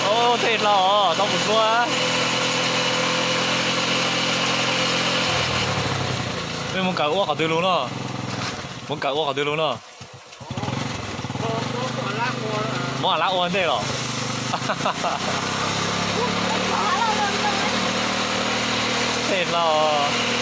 Ub, tej hlau os, tau mus dua. Mej mus kawm ua qhov twg lug no? Mus kawm ua qhov twg lug no? Muab lab ua ntej los? Tej hlau os.